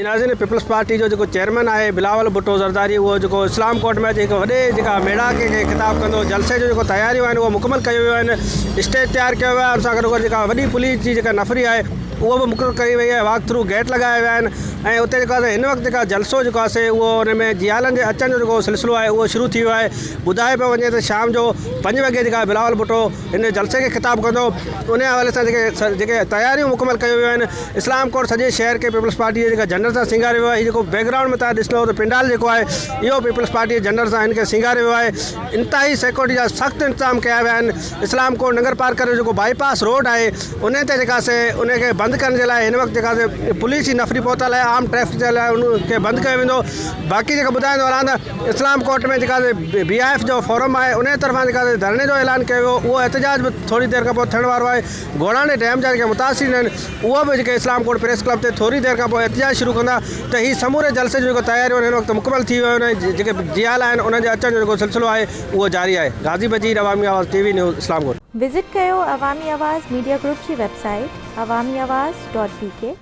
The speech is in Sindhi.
جي ناظرين پيپلز پارٽي جو جيڪو چيئرمين آهي بلاول ڀٽو زرداري اهو جيڪو اسلام ڪوٽ ۾ اڄ هڪ وڏي جيڪا ميڙاڪي کي خطاب ڪندو جلسي جو جيڪو تياريون آهن اهو مڪمل ڪيون ويون آهن اسٽيج تيار ڪيو ويو آهي ان سان گڏوگڏ جيڪا وڏي پوليس جي جيڪا نفري آهي اهو به مقرر ڪئي وئي آهي واڪ ٿرو گيٽ لڳايا ويا آهن ۽ اتي جيڪو آهي هن وقت جيڪا جلسو جيڪو آهي اهو ان ۾ جيالن جي اچڻ جو جيڪو سلسلو آهي اهو شروع ٿي ويو آهي ٻڌايو پيو وڃي ته شام جو پنج وڳي جيڪا بلاول ڀٽو هن جلسي کي خطاب ڪندو. انهي حوالي سان جيڪي جيڪي تياريون مڪمل ڪيون ويون آهن. اسلام ڪوٽ سڄي شهر کي پيپلز پارٽي جي جيڪا جهنڊن سان سينگاريو ويو آهي. هي جيڪو بيڪ گرائونڊ ۾ توهان ڏسندو ته پنڊال جيڪو آهي اهو پيپلز پارٽي جي جهنڊن سان هن کي سينگاريو ويو آهي. انتهائي سيڪيورٽي جا سخت انتظام ڪيا ويا آهن. اسلام ڪوٽ ننگر پارڪر جو جيڪو بائي پاس روڊ آهي انهي تي جيڪا سي انهي کي بند ڪرڻ جي لاء هن وقت جيڪا سي پوليس جي نفري پهتل آهي عام ٽريفڪ جي لاء ان کي بند ڪيو ويندو. باقي جيڪا ٻڌائيندو هلان ته اسلام ڪوٽ ۾ جيڪا بي I F جو فورم آهي انهي طرفان جيڪا ڌرڻي جو اعلان ڪيو ويو اهو احتجاج به ٿوري دير کان پوء ٿيڻ وارو آهي گوڙاڻي ڊيم جا جيڪي متاثرين آهن اهو به جيڪي اسلام ڪوٽ پريس ڪلب تي ٿوري دير کان پوء احتجاج شروع ڪندا ته هي سموري جلسي جون جيڪو تياريون آهن هن وقت مڪمل ٿي ويون آهن جيڪي جيال آهن انهن جي اچڻ جو جيڪو سلسلو آهي اهو جاري آهي Ghazi Bajeer Awami Awaz T V news Islamkot. Visit ڪيو عوامي آواز ميڊيا گروپ جي website Awami Awaz dot B K.